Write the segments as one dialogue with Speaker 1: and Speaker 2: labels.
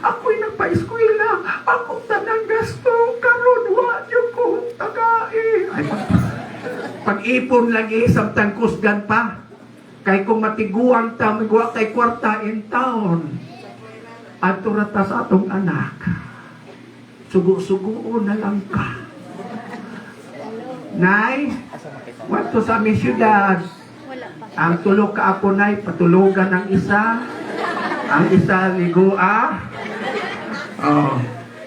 Speaker 1: Ako'y nagpa-eskwela. Akong tanang gasto. Karon wa jud ko tagae. Ay, pag-ipon lagi samtang kusgan pa. Kay kung matiguang ta, magwa kay kwarta in town. Adto ra ta sa atong anak. Sugo-sugo na lang ka. Nay, wadto sa aming syudad.
Speaker 2: Wala pa.
Speaker 1: Ang tulog ka ako, nay, patulogan ang isa. Ang isa, ligua. Oh.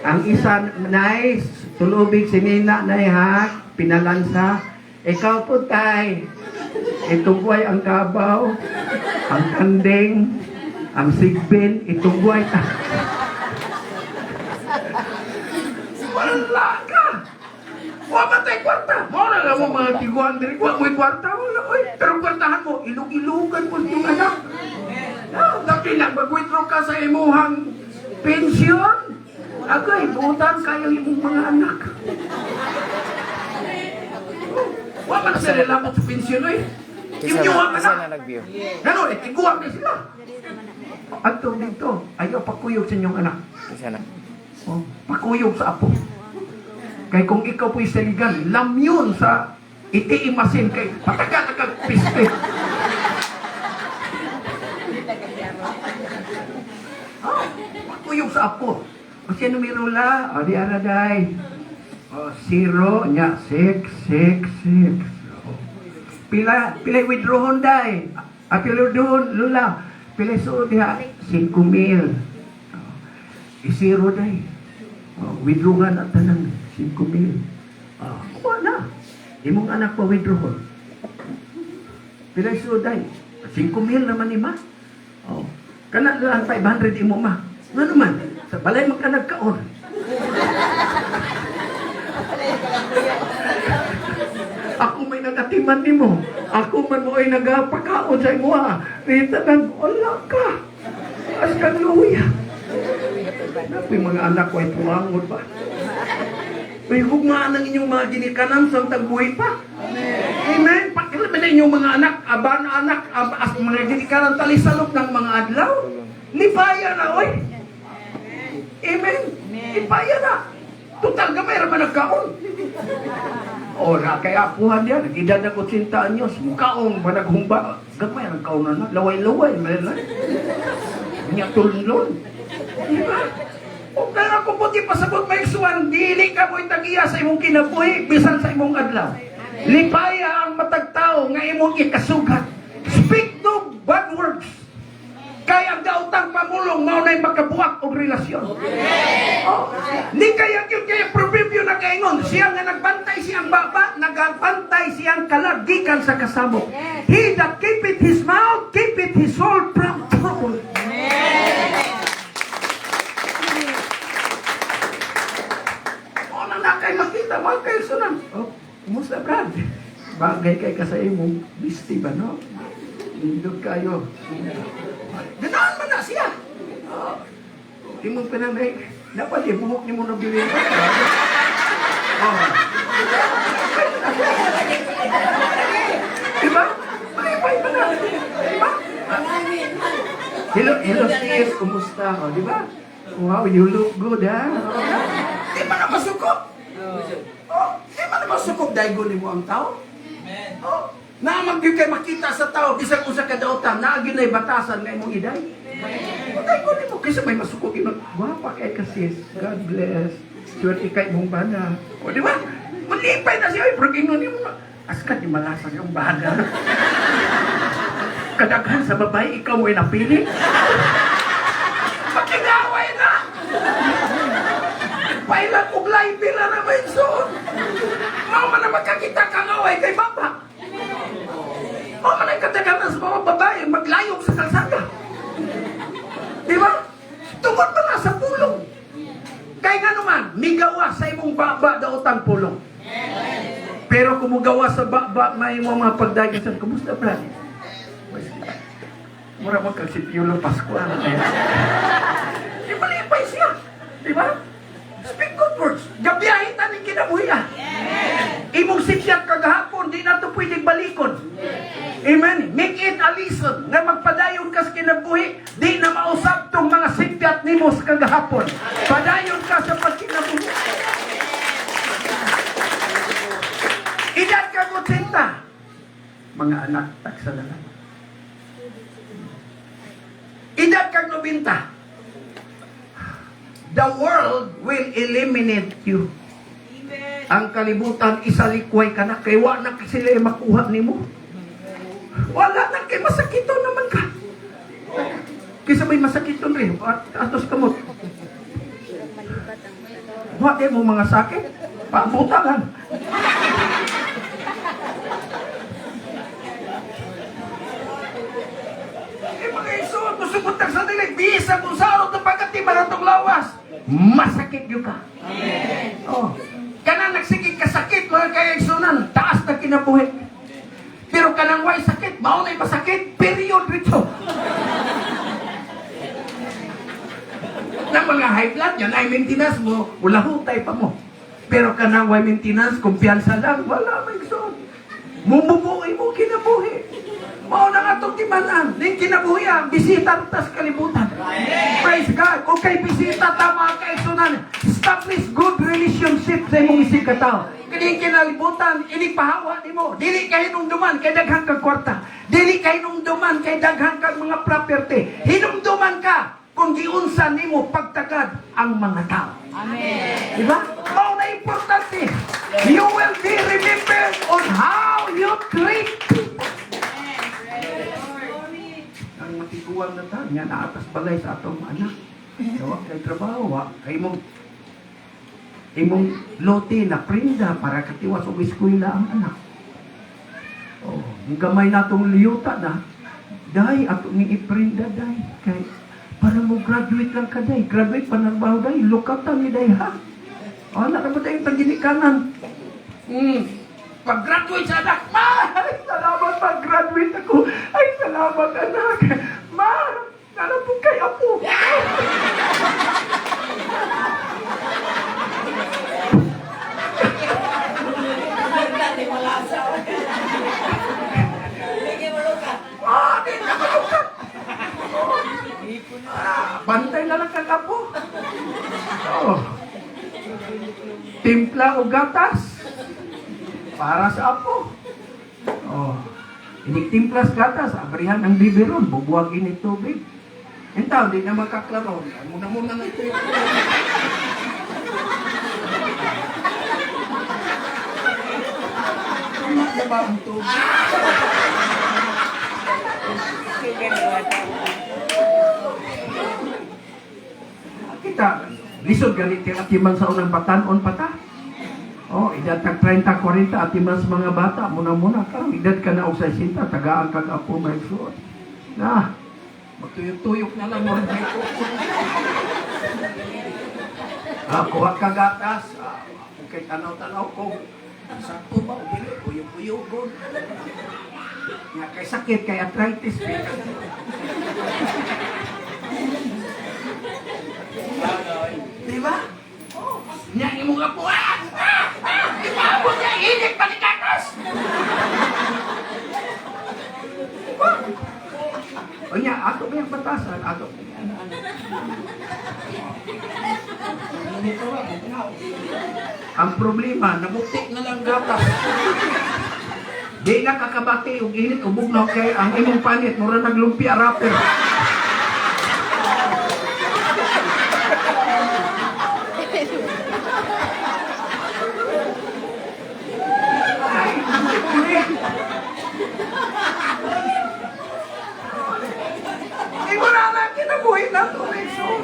Speaker 1: Ang isa, nay, tulubig si Nina, nay, ha? Pinalansa. Ikaw po, tay. Itungguay ang kabaw, ang kanding, ang sigbin, itungguay ta. Wala ka! Wa man tay kwarta. Mao na lang mo mga tiguan diri. Wa mo'y kwarta. Wala, oy. Pero kwartahan mo, ilog-ilugan mo yung anak. Ah, daki lang mag-withdraw ka sa imuhang pensyon. Agay, buutan kayo imong mga anak. Oh, wa man sila lamot sa pensyon, oy.
Speaker 3: Kisa
Speaker 1: Yung
Speaker 3: na,
Speaker 1: ang
Speaker 3: kisa
Speaker 1: anak.
Speaker 3: na nag-view.
Speaker 1: Gano, eh, tiguan kay sila. Adto dito, ayaw pakuyog sa inyong anak.
Speaker 3: Kisa na.
Speaker 1: Oh, pakuyog sa apo. Kay kung ikaw po'y saligan, lamyun sa itiimasin kay patagal na kag piste. Oh, pakuyog sa apo. O siya numero la, o di araday. O, 0, nya, 6, 6, 6. O, pila, pila withdrawon day. A, pila doon, lula. Pila suod diha, 5 mil. O, isiro day. Oh, withdrawgan at tanan, 5 mil. Ah, kuha na. Imong anak pa withdrawon. Pila suod day? 5 mil naman ni ma. Oh. Kana lang 500 imo ma. Nga naman, sa balay man ka nagkaon. Ako may nagatiman nimo. Ako man mo ay nagapakaon sa imo ha. Rita nan, wala ka. As kang luya. Napoy mga anak ko ay puangod ba? May hugmaan ang inyong mga ginikanan sa tagbuhi pa. Amen. Pakilaman na inyong mga anak, aban anak, ab, as mga ginikanan talisalok ng mga adlaw. Lipaya na, oy. Amen. Lipaya na. Total gamay ra man nagkaon. O na kay apuhan diyan, nag-edad na 80 anyos, mukaon ba naghumba? Gamay ra kaon na, laway-laway man na. Nya tulon. Di ba? O pero kung puti pasabot may isuwan, dili ka mo'y tagiya sa imong kinabuhi, bisan sa imong adlaw. Lipaya ang matag tao nga imong ikasugat. Speak no bad words. Kay ang daotang pamulong mao na'y makabuak og relasyon. Oh, ni kaya gyud kay proverbio na kaingon, siya nga nagbantay siyang baba, nagabantay siyang kalag gikan sa kasamok. He that keepeth his mouth, keepeth his soul from trouble. Una na kay makita mga kayo sunan. Oh, kumusta, Brad? Bagay kay ka sa imong bisti ba, no? Nindot kayo. Ganahan man na siya. Oh, imong pinamay, dapat ibuhok ni mo na bilin. Oh. Diba? Malipay ba na? Diba? Hello, hello sis, kumusta? Oh, di ba? Wow, you look good, ha? Di ba na masuko? Oh, di ba na masuko? Daigo ni mo ang tao? Oh, naamang gyud kay makita sa tao bisag usa ka daotan, naa gyud nay batasan nga imong iday. Oh, daigo nimo kaysa may masuko gyud. Gwapa kay ka, sis. God bless. Swerte kay imong bana. O di ba? Malipay na siya, pero ingon nimo na. Askat ni malasa yung bana. Kadaghan sa babae, ikaw mo'y napili. Makigaway na! Pailan og libel na naman soon. Mao man na makakita kang away kay baba. Mao man ang kataganan sa mga babae maglayog sa kalsada. Di ba? Tungod pa na sa pulong. Kay nga naman, migawa sa imong baba daotang pulong. Pero kung mugawa sa baba, may mga pagdagisan, kumusta, Brad? Mura mo kag si Piolo Pascual. Di ba lipay siya? Di ba? Speak good words. Gabiyahin ta ning kinabuhi ah. Imong sikyat kagahapon, di na to pwedeng balikon. Amen. Make it a lesson nga magpadayon ka sa kinabuhi, di na mausab tong mga sikyat nimo sa ka gahapon. Padayon ka sa pagkinabuhi. Edad ka 80. Mga anak, tagsa na lang. Edad kag 90. The world will eliminate you. Ang kalibutan, isalikway ka na. Kay wa na sila makuha nimo. Wala na kay masakiton naman ka. Kaysa may masakiton rin, atos kamot. Wa di mo mga sakit. Paabuta lang. Eh mga isuot, musugutag sa dilig, bisa kung sarot ng pagkatiman atong lawas. Masakit yun ka. Oh. Kanang nagsigig kasakit, mga kaigsunan, taas na kinabuhi. Pero kanang way sakit, mao na'y masakit, period rito. Nang mga high blood, yan ay maintenance mo, wala hutay pa mo. Pero kanang way maintenance, kumpiyansa lang, wala may igsoon. Mumubuhi mo kinabuhi. Mao na nga itong timanan. Ning kinabuhi ang bisita tas kalibutan. Praise God. Kung kay bisita ta, mga kaigsunan, establish good relationship sa imong isig katao. Kining kinalibutan, inig pahawa nimo. Dili ka hinumduman kay daghan kag kwarta. Dili ka hinumduman kay daghan kag mga property. Hinumduman ka kung giunsa nimo pagtagad ang mga tao.
Speaker 2: Amen.
Speaker 1: Diba? Mao na importante. You will be remembered on how you treat people. Ang matiguang na ta, nga naatas balay sa atong anak. Wa kay trabaho, wa kay imong imong lote na prinda para katiwas og eskwela ang anak. Oh, ang gamay natong liyuta na, day ato ni iprinda day kay para mo graduate lang ka day, graduate pa ng baho day, lukatan ni day ha. Wala ka ba tayong taginikanan? Pag-graduate sa anak, ma! Ay, salamat pag-graduate ako. Ay, salamat anak. Ma, nalapong kay apo. Ah, di na malukat. Ah, bantay na lang kang apo. Oh. Timpla o gatas para sa apo. Oh. Inigtimplas gatas, abrihan ang bibiron, bubuwagin ni tubig. Entaw, di na makaklaro. Muna-muna na ito. Tama na ba ang tubig? Kita, lisod ganit yung atiman sa unang batanon pata. Oh, edad tag 30, 40, atiman sa mga bata, muna-muna ka, edad ka na og 60, tagaan kag apo may suot. Na, magtuyok-tuyok na lang mo. Ah, kuha ka gatas. Ah, kung kay tanaw-tanaw ko, sakto ba o dili, uyog-uyogon. Nga kay sakit, kay arthritis. Di ba? Oh, nya imong apo ah! Ah! Ah! Ipaabot niya init pa ni gatas. O nya ato ba yung batasan? Ato. Ang problema, namuti na lang gatas. Di na kakabati og init o bugnaw kay ang imong panit mura naglumpia wrapper. Ay, ulit. Di mo na na kinabuhi na ito, Nelson.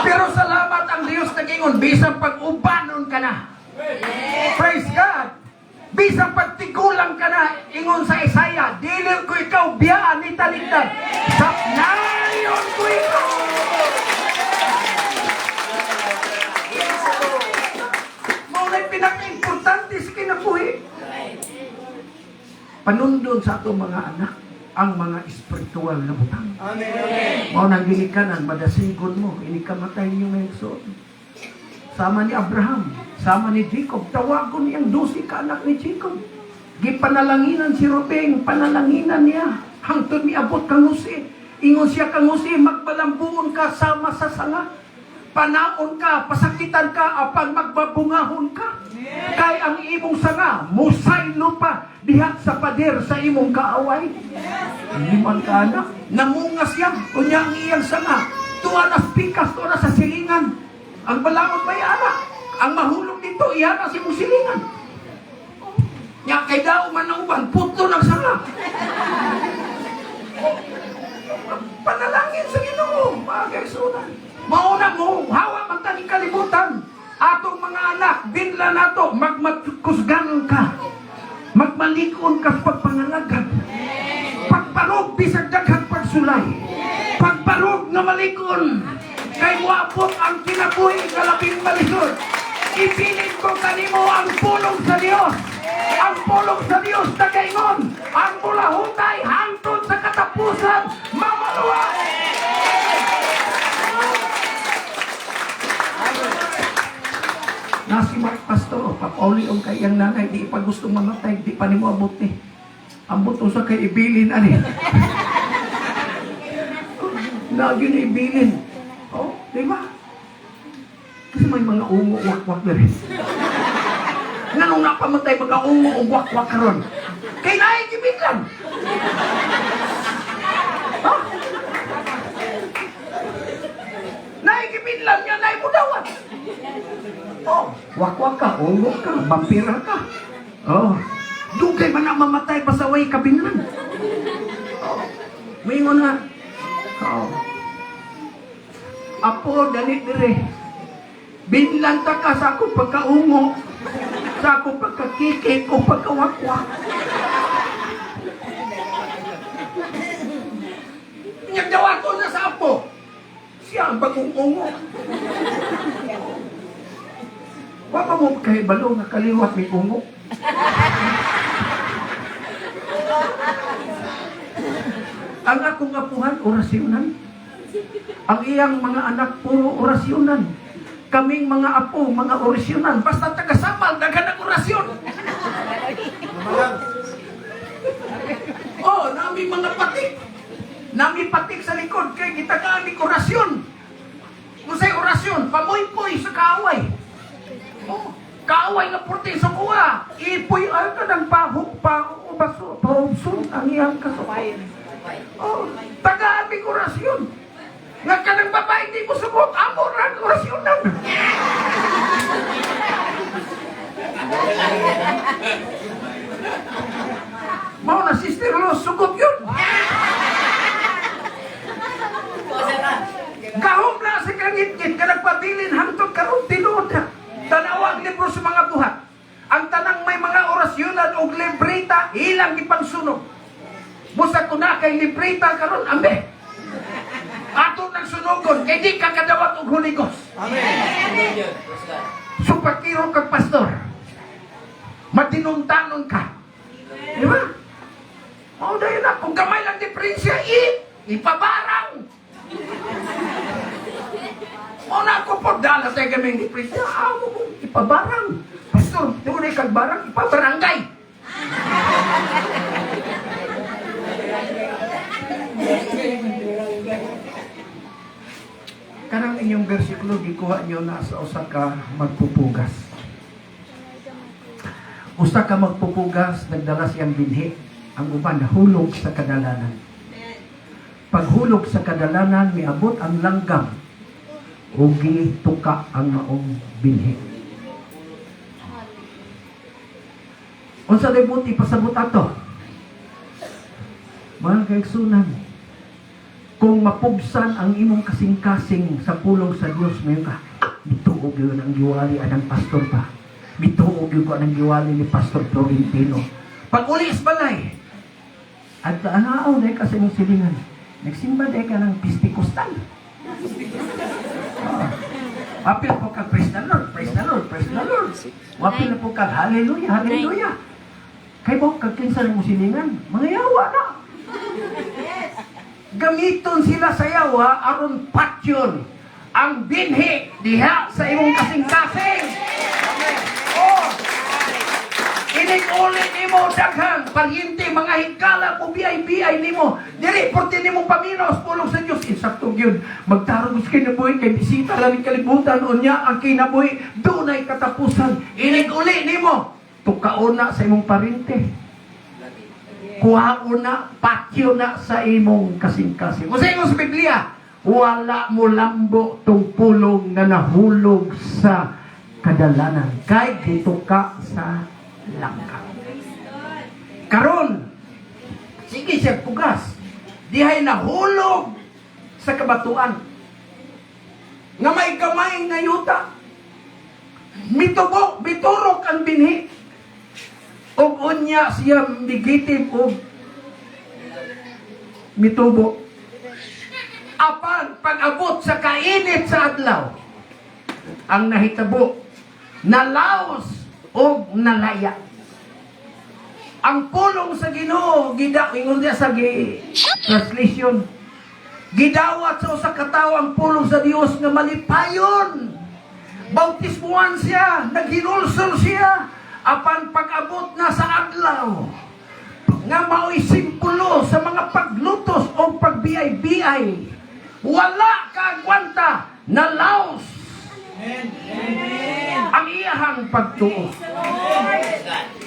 Speaker 1: Pero salamat ang Diyos nagingon, bisan pag-ubanon ka na. Praise God! Bisan pagtigulang ka na, ingon sa Isaiah, dili ko ikaw biyaan ni talikdan. Sapnayon ko ikaw! Mao na'y pinaka-importante sa kinabuhi. Panundon sa atong mga anak ang mga espiritual na butang.
Speaker 3: Amen.
Speaker 1: Mao nang ginikanan, madasigon mo, inikamatay niyo ngayon suot. Sama ni Abraham, sama ni Jacob, tawagon niyang 12 ka anak ni Jacob. Gipanalanginan si Ruben, panalanginan niya. Hangtod miabot kang Jose. Ingon siya kang Jose, magbalambuon ka sama sa sanga. Panaon ka, pasakitan ka, apan magbabungahon ka. Kay ang imong sanga, musaylo pa diha sa pader sa imong kaaway. Hindi man ka anak, namunga siya, unya ang iyang sanga. Tuwa na pikas, tuwa na sa silingan. Ang balaod may anak, ang mahulog dito, iyan na si imong silingan. Nya kay daw man ang uban, putlo ng sanga. Oh, panalangin sa Ginoo, mga kaigsuonan. Mauna mo, hawa man taning kalibutan. Atong mga anak, binla nato, magmatkusgan ka. Magmalikon ka sa pagpangalagad. Pagbarog, bisag daghang pagsulay. Pagbarog nga malikon. Kay moabot ang kinabuhi nga labing malisod. Ibilin ko kanimo ang pulong sa Dios. Ang pulong sa Dios nagaingon. Ang mulahutay hangtod sa katapusan mamaluwa. Nasi Mark Pastor, papauli ang kay iyang nanay, di pa gustong mamatay, di pa nimo abot ni. Ambot usa kay ibilin ani. Lagi na ibilin. Oh, di ba? Kasi may mga ungo wakwak na rin. Nganong napamatay mga ungo o wakwak karon? Kay naay gibiglan. Ha? Naay gibiglan nga naay mudawan. Oh, wakwak ka, ungo ka, vampira ka. Oh, dugay man ang mamatay pasaway kabinlan. Oh, mingon na. Oh. Apo, dali dire. Binlan ta ka sa akong pagkaungo, sa akong pagkakikik o pagkawakwak. Nagdawato na sa apo. Siya ang bagong ungo. Wa pa mo kahibalo nga kaliwat may ungo. Ang akong apuhan, orasyonan. Ang iyang mga anak, puro orasyonan. Kaming mga apo, mga orasyonan. Basta taga-samal, daghan ang orasyon. Oh, nami mga patik. Nami patik sa likod, kay gitagaan ni orasyon. Unsay orasyon, pamoy-poy sa kaaway. Oh, kaaway nga purti sa kuha. Ipoy ay ka ng pahok pa o baso, paubson ang iyang kasuko. Oh, tagaan mi orasyon. Nga kanang babae di mo sugok, amo ra ang orasyonan. Mao na Sister Rose, sugot yun. Gahom na sa kangitngit ka nagpabilin hangtod karon tinuod na. Tanawa ang libro sa mga buhat. Ang tanang may mga orasyonan og libreta ilang gipangsunog. Busa ko na kay libreta karon ambe. Ato nang sunogon kay di ka kadawat og Holy Ghost.
Speaker 2: Amen.
Speaker 1: Supakiro kag pastor. Madinuntanon ka. Di ba? Mao dayon na kung gamay lang diferensya ipabarang. Mao na ako po dala sa gamay diferensya. Amo ko ipabarang. Pastor, tunay kag barang ipabarangay. Kanang inyong bersikulo gikuha niyo na sa usa ka magpupugas. Usa ka magpupugas, nagdala siyang binhi. Ang uban nahulog sa kadalanan. Paghulog sa kadalanan, miabot ang langgam. Ugi tuka ang maong binhi. Unsa day buti pasabot ato? Mga kaigsunan, kung mapugsan ang imong kasing-kasing sa pulong sa Dios, mayon ka, mituog yun ang giwali anang pastor pa. Mituog yun ko anang giwali ni Pastor Florentino. Pag uli sa balay, at anaaw na ka sa imong silingan, nagsimba na ka ng Pistikostal. Apil po kag praise the Lord, praise the Lord, praise the Lord. Wapil na po kag hallelujah, hallelujah. Kay mo kag kinsa mo silingan, mga yawa na. Gamiton sila sa yawa aron patyon ang binhi diha sa imong kasing-kasing. Oh. Inig uli nimo daghang paryente, mga higala mo, biyay-biyay nimo. Dili porte nimo paminaw sa pulong sa Dios, insakto gyud. Magtarong sa kinabuhi kay bisita lang ning kalibutan, unya ang kinabuhi dunay katapusan. Inig uli nimo, tukaon na sa imong parente. Kuhaon na, patyo na sa imong kasing-kasing. Kung sa imong sa Biblia, wala mo lambo tong pulong nga nahulog sa kadalanan. Kay gituka sa langka. Karon, sige siya pugas. Dihay nahulog sa kabatuan. Nga may gamay nga yuta. Mitubo, miturok ang binhi. Og unya siya migitib og mitubo. Apan pag-abot sa kainit sa adlaw, ang nahitabo, nalaos og nalaya. Ang pulong sa Ginoo gida ingon diya sa gi translation. Gidawat sa usa ka tawo ang pulong sa Dios nga malipayon. Bautismuan siya, naghinulsol siya, apan pag-abot na sa adlaw nga mao'y simbolo sa mga paglutos o pagbiyay-biyay, wala kaagwanta, nalaos ang iyahang pagtuo.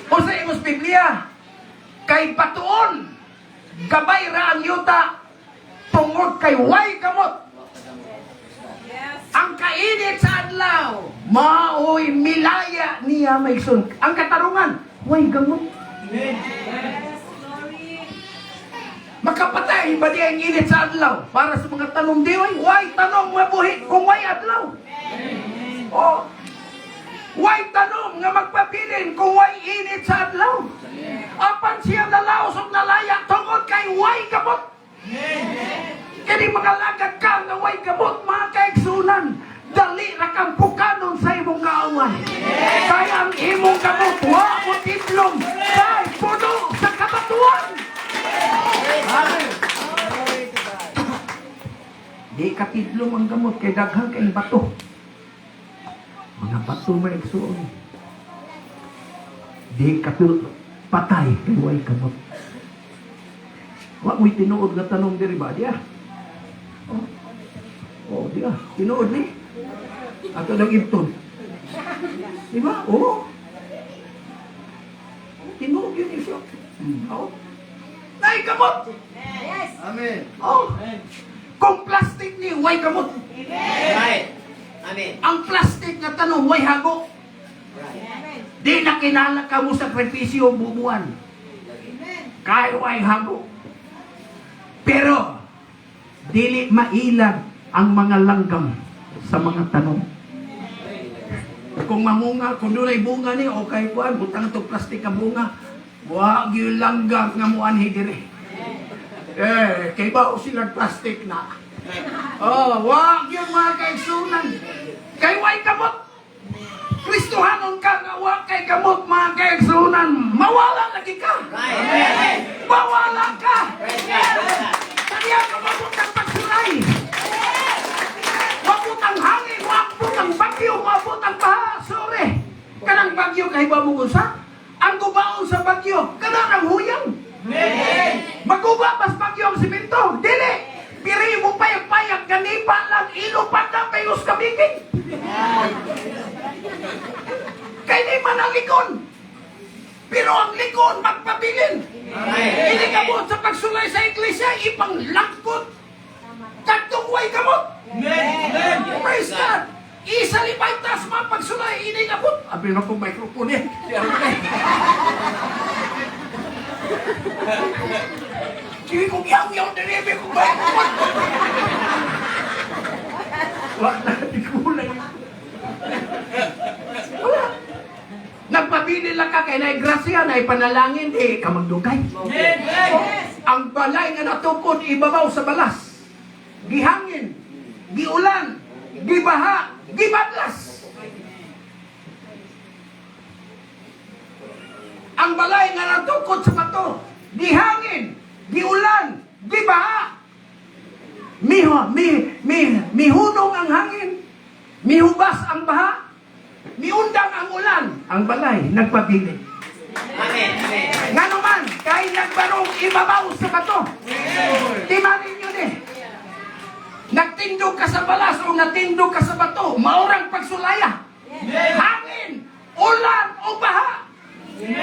Speaker 1: O sa imong Biblia, kay batuon, gabay ra ang yuta, tungod kay way gamot. Ang kainit sa adlaw, maoy milaya niya, may sun. Ang katarungan, way gamot.
Speaker 2: Glory.
Speaker 1: Makapatay ba di ang init sa adlaw? Para sa mga tanong di, way, way tanong mabuhi kung way adlaw. Oh. Way tanom nga magpabilin kung way init sa adlaw. Apan siya nalaos ug nalaya tungod kay way gamot. Kini mga lagad ka nga way gamot, mga kaigsunan. Dali ra kang pukanon sa imong kaaway. Kay ang imong gamot wa mo tidlom kay puno sa kabatuan. Amen. Di katidlom ang gamot kay daghan kay bato. Mga bato, mga igsuon. Di katul patay kay way gamot. Wa mo'y tinuod nga tanom diri ba diya? Oh. Oh, diya. Tinuod ni. Ato lang ibton. Di ba? Oo. Tinuod yun iso. Oo. Nay gamot!
Speaker 2: Yes.
Speaker 3: Amen.
Speaker 1: Oh. Kung plastic ni, way gamot.
Speaker 3: Right. Amen.
Speaker 1: Ang plastic nga tanom, way hago.
Speaker 2: Amen.
Speaker 1: Di na kinala ka mo sakripisyo bubuan.
Speaker 2: Amen.
Speaker 1: Kay way hago. Pero, dili mailag ang mga langgam sa mga tanom. Kung mamunga, kung dunay bunga ni, okay kuan, butang itong plastic nga bunga, wa gyud langgam nga muanhi diri. Eh, kay ba silang plastic na? Oh, wa gyud, mga kaigsunan. Kay way kamot. Kristohanon ka nga wa kay kamot, mga kaigsunan. Mawala lagi ka.
Speaker 3: Right.
Speaker 1: Mawala ka.
Speaker 3: Praise God.
Speaker 1: Kaya ka mabot ang pagsulay. Mabot ang hangin, mabot ang bagyo, mabot ang baha. Sorry. Kanang bagyo kay ba mo unsa? Ang gubaon sa bagyo, kanang ang huyang. Maguba mas bagyo ang simento. Dili. Piri mo payag-payag, ganipa lang, ilupad na kayo sa kabigin. Kay di man ang likon. Pero ang likon, magpabilin.
Speaker 3: Amen.
Speaker 1: Hindi ka mo sa pagsulay sa iglesia, ipanglangkot. Kadtong way kamot. Praise God. Isa lipay tas mga pagsulay, ini abot. Abi na kong microphone eh. Sige kong yaw-yaw diri kong microphone. Wa na, di ko lang. Wala. Nagpabili lang ka kay naay grasya, naay panalangin, di ka magdugay. Ang balay nga natukod ibabaw sa balas. Gihangin, giulan, gibaha, gibadlas. Ang balay nga natukod sa bato, gihangin, giulan, gibaha. Miho, mi, mi, mihunong ang hangin, mihubas ang baha, miundang ang ulan. Ang balay nagpabili. Kay nagbarong ibabaw sa bato. Di ninyo ni. Nagtindog ka sa balas o natindog ka sa bato, maurang pagsulaya. Hangin, ulan o baha.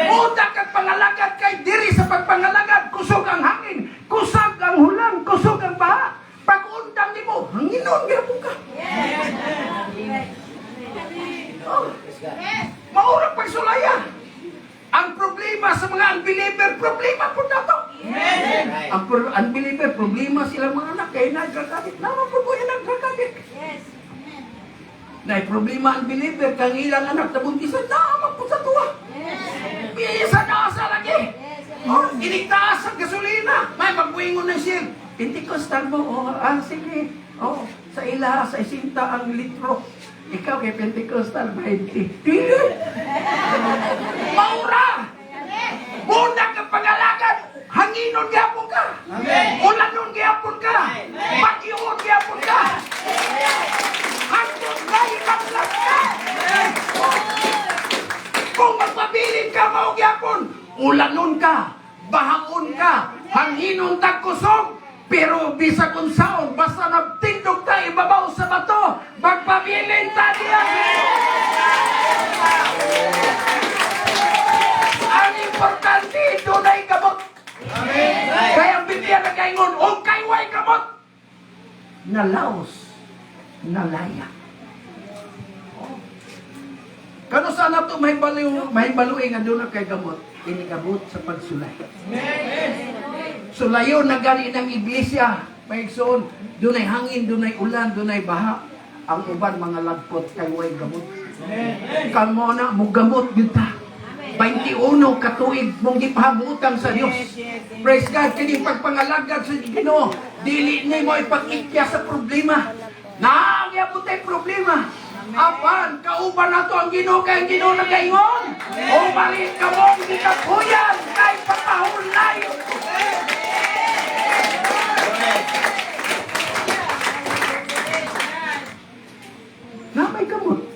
Speaker 1: Udak at pangalagad kay diri sa pagpangalagad, kusog ang hangin, kusog ang hulan, kusog ang baha. Pag undang nimo, hanginon gyapon ka. Oh. Maurang pagsulaya. Ang problema sa mga unbeliever, problema po nato.
Speaker 3: Right.
Speaker 1: Ang unbeliever, problema sila mga anak, kay nag-drug addict. Naman po po yung nag-drug addict.
Speaker 2: Yes. Amen.
Speaker 1: Na problema ang believer, kang ilang anak nabuntisan, naman po sa tuwa.
Speaker 2: Yes.
Speaker 1: Bisa na sa lagi.
Speaker 2: Yes.
Speaker 1: Oh, inigtaas ang gasolina. May magbuingon ng shell. Pentecostal mo, oh, sige. Oh, sa ila, sa isinta ang litro. Ikaw kay Pentecostal, 20. Dili! Maura! Una ka pangalagad, hanginon gyapon ka. Ulanon gyapon ka. Bagyoon gyapon ka. Hangtod na ikamlas ka. Kung magpabilin ka, mao gyapon, ulanon ka, bahaon ka, hanginon tagkusog, pero bisag unsaon, basta nagtindog ta ibabaw sa bato, magpabilin ta diya. Ang importante, dunay gamot.
Speaker 3: Right.
Speaker 1: Kaya ang Biblia nagaingon, og kay way gamot, nalaos, nalaya. Oh. Kano sana to may baliw, may baluin nga doon kay gamot, inikabot sa pagsulay. Sulayo na gani ng iglesia, maigsoon, dunay hangin, dunay ulan, dunay baha. Ang uban mga lagpot kay way gamot. Kamo na mugamot gyud ta. 21 katuig mong gipahamutan sa Dios. Praise God, kini pagpangalagad sa Ginoo, dili nimo ipag-ikya sa problema. Naangyapon tay problema. Apan kauban nato ang Ginoo kay ang Ginoo nagaingon. O mali kamong gikapuyan kay papahulay. Na may gamot.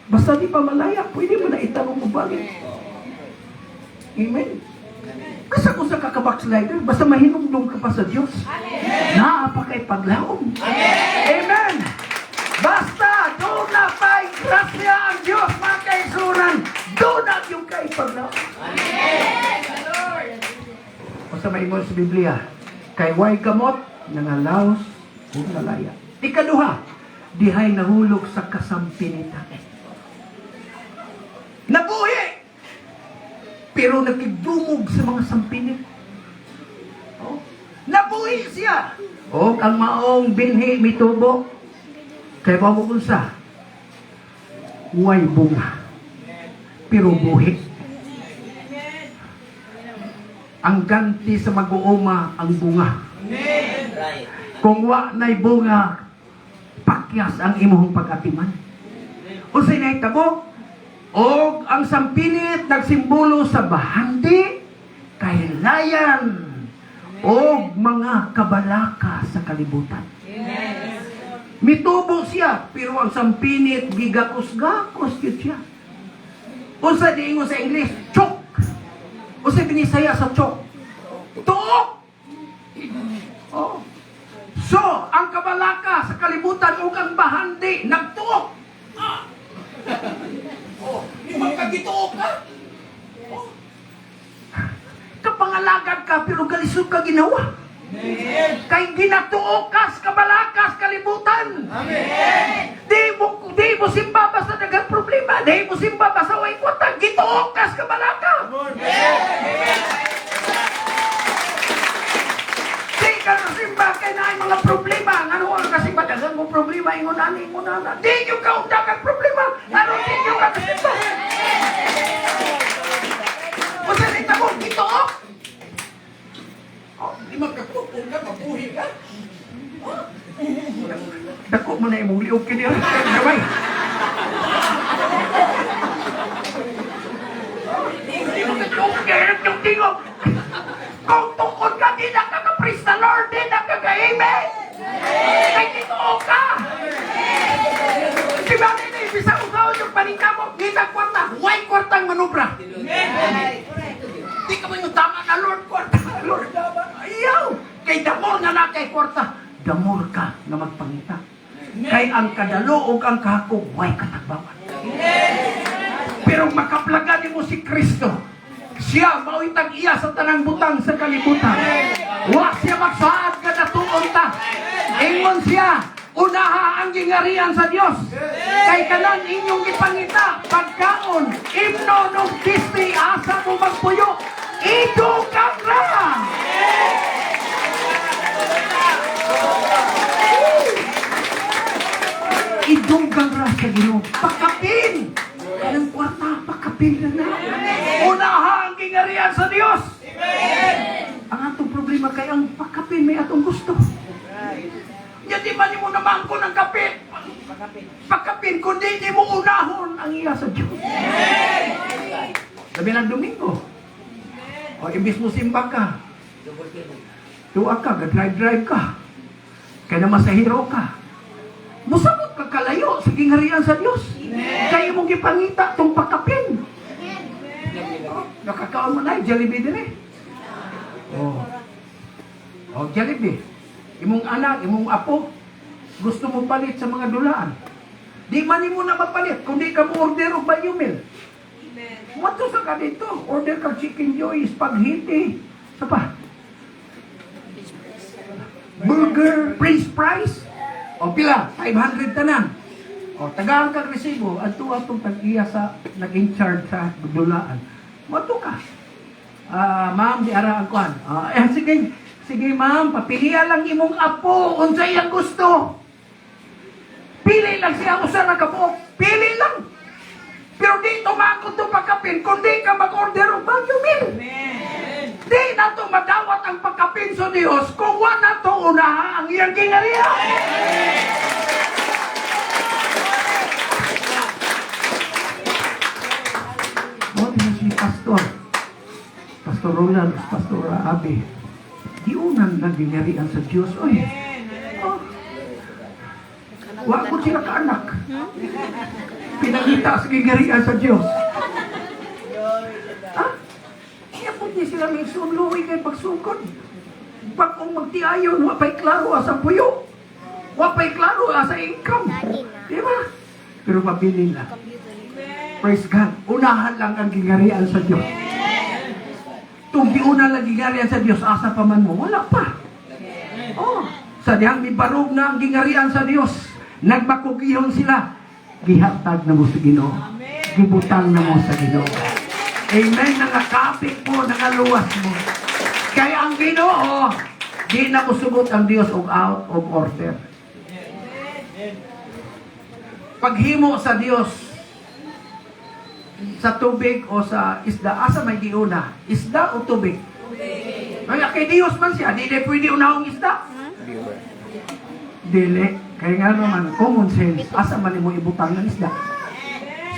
Speaker 1: Basta di pa malaya, pwede mo na itanong mo balik. Amen. Basta kung sa kaka-backslider, basta mahinumdum ka pa sa Diyos. Naapakay paglaom. Amen. Basta doon na pa'y grasya ang Diyos, mga kaisuran, doon na yung kaipaglaom. O sa maingon sa Biblia, kay way gamot, nangalaos, ug nalaya. Ikaduha, dihay nahulog sa kasampinitan. Nabuhi! Pero nakigdumog sa mga sampinit. Oh. Nabuhi siya! O, ang maong binhi mitubo, kay bawo unsa, way bunga, pero buhi. Ang ganti sa mag-uuma ang bunga.
Speaker 3: Right.
Speaker 1: Kung wa na'y bunga, pakyas ang imong pag-atiman. Unsay nahitabo? Og ang sampinit nagsimbolo sa bahandi, kahilayan, og mga kabalaka sa kalibutan. Mitubo siya, pero ang sampinit gigakos-gakos yun siya. Unsa diingon sa English? Choke. Unsa binisaya sa choke? Tuok. Oh. So, ang kabalaka sa kalibutan ug ang bahandi nagtuok. Ah. Oh, di man ka gituok ka. Oh. Kapangalagad ka pero galisod ka ginawa. Kay ginatuok ka sa kabalaka sa kalibutan. Di mo simba basta daghang problema, di mo simba basta way kwarta, gituok ka sa kabalaka. Di ka na simba kay naay mga problema. Ngano ang kasimba daghan mo problema ingon ani ingon ana. Di gyud ka undang ang problema. Ano di gyud ka kasimba? Unsa ni tamo gituok? Oh, di man ka ka, mabuhi ka. Oh. Dako mo na imong liog kini. Gamay. Di mo ka tuok kay yung tingog. Kung tukod ka, di na ka ka-praise the Lord, di na ka ka-amen. Kay gituok ka. Di ba nini, bisa usaw yung paningkamot, di na kwarta, way kwartang manobra. Di ka mo yung tama. na, Lord, kwarta, Lord, dapat. Ayaw! Kay the more nga na kay kwarta, the more ka nga magpangita. Kay ang kadalo ug ang kahakog, way katagbawan. Pero makaplagan nimo si Kristo. Siya mao'y tag-iya sa tanang butang sa kalibutan. Wa siya magsaad nga natuon ta. Ingon siya, unaha ang gingarian sa Dios. Kay kanan inyong gipangita, pagkaon, imno nung bisti, asa mo magpuyo, idugang ra. Idunggang ra sa Ginoo. Pakapin! Kanang kwarta, pakapin na na. Unaha ang gingarian sa Dios. Ang atong problema kay ang pakapin may atong gusto. Nya di man nimo namangko ng kape. Pakapin kundi di mo unahon ang iya sa Dios. Labi ng Domingo. O imbis mo simba ka, tuwa ka, ga-drive-drive ka. Kaya na masahiro ka. Musabot ka kalayo sa gingarian sa Dios. Kaya imong gipangita tong pakapin. Oh, nakakaon mo na, Jollibee din eh. Oh. Oh, Jollibee. Imong anak, imong apo, gusto mo palit sa mga dulaan. Di man nimo na mapalit kundi ka mo order og value meal. Moto sa ka dito, order ka chicken joy, spaghetti, sa pa. Burger, french fries. O pila, 500 tanan. O tagaan kag resibo, adto atong tag-iya sa nag-in-charge sa dulaan. Moto ka. Ah, ma'am, di ara ang kuan. Ah, eh, sige, sige ma'am, papilia lang imong apo unsay iyang gusto. Pili lang siya usa ra ka buok. Pili lang. Pero di tumakot to pagkapin, kundi ka mag-order og value meal. Di na to madawat ang pagkapin sa Dios kung wala to unaha ang iyang ginarian. Mo na si Pastor. Pastor Roland, Pastor Abe. Giunan na ginarian sa Dios. Oy. Oh. Wa ko sila kaanak. Pinangita sa gingarian sa Dios. Ha? Kaya po di sila may sunluwi kay pagsugod. Pag kung magtiayon, wa pa'y klaro asa puyo. Wa pa'y klaro asa income. Di ba? Pero pabilin lang. Praise God. Unahan lang ang gingarian sa Diyos. Kung giuna lang gingarian sa Diyos, asa pa man mo? Wala pa. Oh, sa dihang mibarog na ang gingarian sa Dios, nagmakugihon sila. Gihatag na mo sa Ginoo. Gibutang na mo sa Ginoo. Amen. Nangakapit mo, nangaluwas mo. Kaya ang Ginoo, di na musugot ang Dios og out of order. Paghimo sa Dios sa tubig o sa isda, asa may giuna? Isda o tubig? Kaya kay Dios man siya, di na pwede unahong isda. Dili. Kaya nga naman, common sense, asa man mo ibutang ng isda.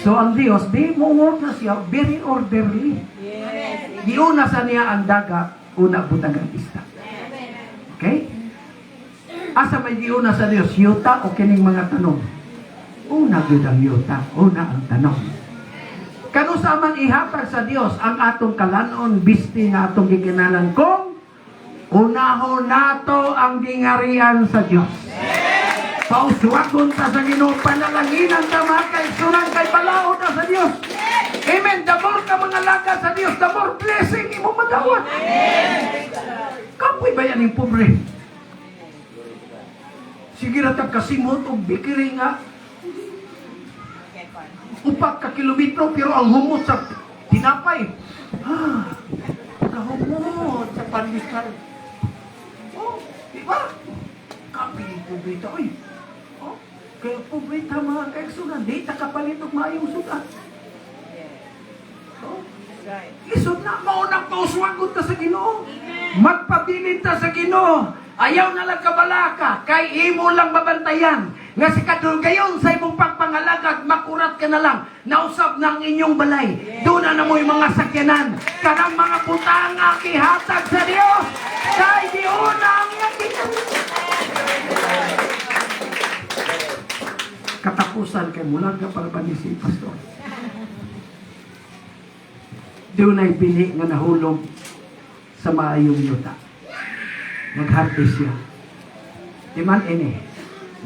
Speaker 1: So ang Dios, di mo order siya, very orderly. Giuna sa niya ang dagat, una butang ang isda. Okay? Asa may giuna sa Dios, yuta o kining mga tanom? Una gyud ang yuta, una ang tanom. Kanusa man ihatag sa Dios ang atong kalanon bisti nga atong gikinalan kung unahon nato ang gingarian sa Dios. Pauswagon ta sa Ginoo, panalanginan ta mga kaigsunan kay balaod na sa Dios. Amen. The more ka mga laga sa Dios, the more blessing imo madawat. Kapoy ba yan yung pobre? Sige ra tag kasimot og bikiri nga upat ka kilometro pero ang humot sa tinapay. Ah, kahumot sa pandesal. Oh, di ba? Kapi pobreta oy. Oh, kaya pobreta mga kaigsunan, di ta kapalit og maayong sugat. Oh, lisod na mao nang pauswagon ta sa Ginoo. Magpabilin ta sa Ginoo. Ayaw na lang kabalaka, kay imo lang mabantayan. Nga si kadulgayon sa imong pagpangalagad, makurat ka na lang. Nausap ng inyong balay. Doon na mo'y mga sakyanan. Kanang mga butang gihatag sa Dios. Kay diuna ang iyang ginoo. Katapusan kay mulag ka para ba ni si Pastor. Dunay bini nga nahulog. Sa maayong yuta. Nag-harvest siya. Timan ini,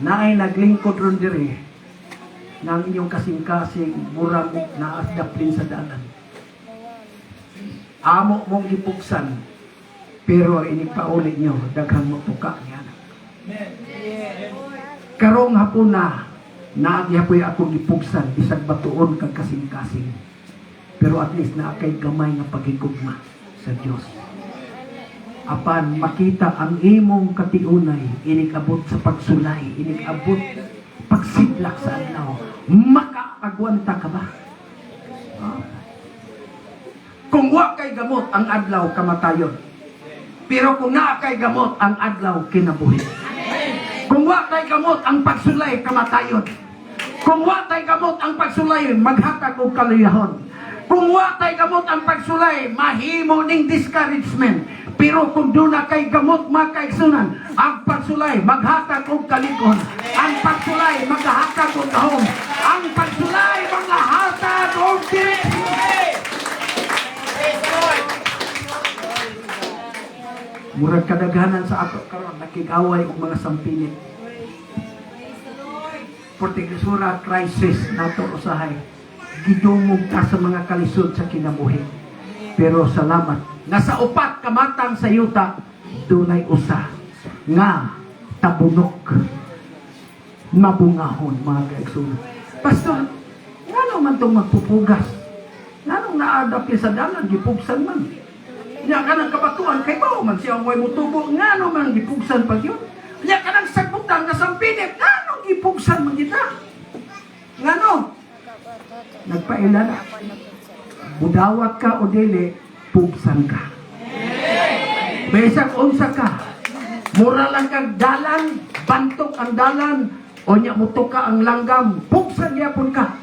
Speaker 1: naay naglingkod ron diri nga ang inyong kasing-kasing mura mo naas daplin sa dalan. Amo mong gipugsan, pero ang inig pauli nyo, daghang mapuka niya na. Karong hapon na, naagyapoy ako gipugsan, bisag batuon kag kasing-kasing. Pero at least naa kay gamay nga paghigugma sa Dios. Apan makita ang imong katiunay, inig-abot sa pagsulay, inig-abot pagsidlak sa adlaw. Makaagwanta ka ba? Ah. Kung wa kay gamot ang adlaw, kamatayon. Pero kung naa kay gamot ang adlaw, kinabuhi. Kung wa kay gamot ang pagsulay, kamatayon. Kung wa kay gamot ang pagsulay, maghatag og kaluyahon. Kung wa kay gamot ang pagsulay, mahimo ning discouragement. Pero kung duna kay gamot, mga kaigsunan, ang pagsulay maghatag og kalig-on. Ang pagsulay maghatag og gahom. Ang pagsulay maghatag og direksyon.
Speaker 3: Praise the Lord.
Speaker 1: Murag kadaghanan sa ato karon nakig-away og mga sampinit.
Speaker 2: Praise the Lord.
Speaker 1: Portigisura crisis nato usahay. Gidumog ta sa mga kalisod sa kinabuhi. Pero salamat nga sa upat kamatang sa yuta dunay usa nga tabunok mabungahon, mga kaigsunan. Pastor, ngano man tong magpupugas? Nganong naadap sa dalan, gipugsan man? Nya kanang kabatuan kay bao man siya way mutubo, ngano man gipugsan pag yun? Nya kanang sagbutan nga sampinit, ngano gipugsan man kita? Ngano? Nagpaila na. Budawat ka o dili, pugsan ka. Bisag unsa ka. Mura lang kag dalan, bantok ang dalan, o nya muto ka ang langgam, pugsan gyapon ka.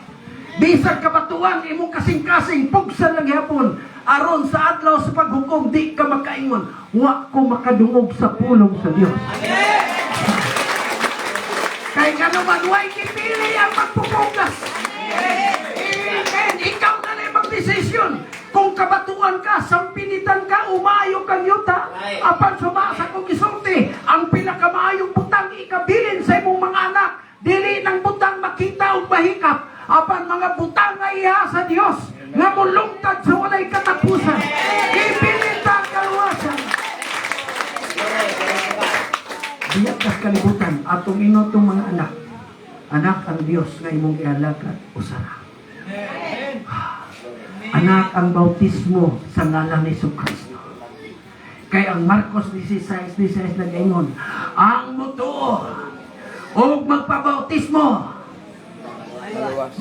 Speaker 1: Bisag kabatuan imong kasing-kasing, pugsan lang gyapon. Aron sa adlaw sa paghukom, di ka makaingon, "Wa ko makadungog sa pulong sa Dios." Kay ngano man way gipili ang pagpupugas. Amen. Ikaw na lang magdesisyon. Kung kabatuan ka, sampinitan ka, umayo kang yuta. Apan sumasa kong gisulti, ang pinakamaayong butang ikabilin sa imong mga anak, dili ng butang makita o mahikap, apan mga butang nga iya sa Dios, nga mulungtad sa walay katapusan. Ibilin ta ang kaluwasan. Biyak kas kalibutan, atong inotong mga anak, "Anak, ang Dios nga imong ialagad, usara. Anak, ang bautismo sa ngalan ni Kristo." Kay ang Marcos 16:16 nag-ingon, ang mutuo og magpabautismo,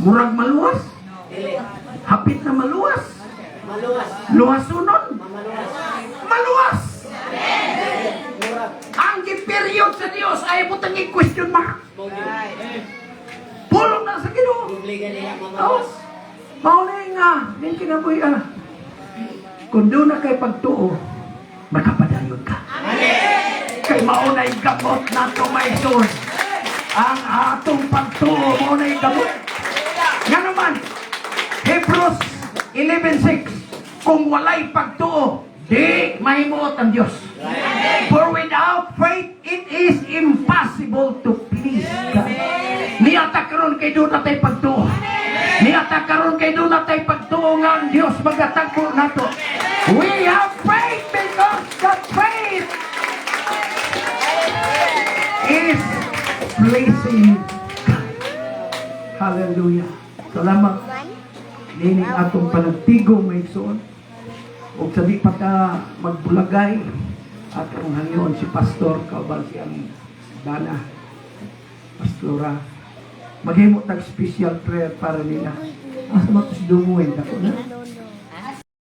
Speaker 1: murag maluwas,
Speaker 3: Dili.
Speaker 1: Hapit na maluwas,
Speaker 3: Maluwas.
Speaker 1: Luwasunon,
Speaker 3: Mamaluwas.
Speaker 1: Maluwas.
Speaker 3: Murag.
Speaker 1: Ang giperiod sa Dios ay butang question mark. Pulong na sa Ginoo.
Speaker 3: Obliga nila
Speaker 1: Oh,
Speaker 3: mamaluwas.
Speaker 1: mao na nga, din kinabuhi ah. Kung doon na kay pagtuo, makapadayon ka. Kay mao na gamot nato, maigsoon. Ang atong pagtuo, mao na gamot. Nga naman, Hebrews 11:6, kung walay pagtuo, di mahimuot ang Diyos. For without faith, it is impossible to please God. Niata karon kay doon natay pagtuo. Niata karon kay doon natay pagtuo nga ang Dios magatagbo nato. We have faith because the faith is pleasing God. Hallelujah. Salamat. Nining atong panagtigo, mga igsoon. Ug sa di pa ta magbulagay, atong hangyon si pastor kauban siyang bana, pastora. Maghimo tag special prayer para nila. Asa man to si Dumuin? Dako na.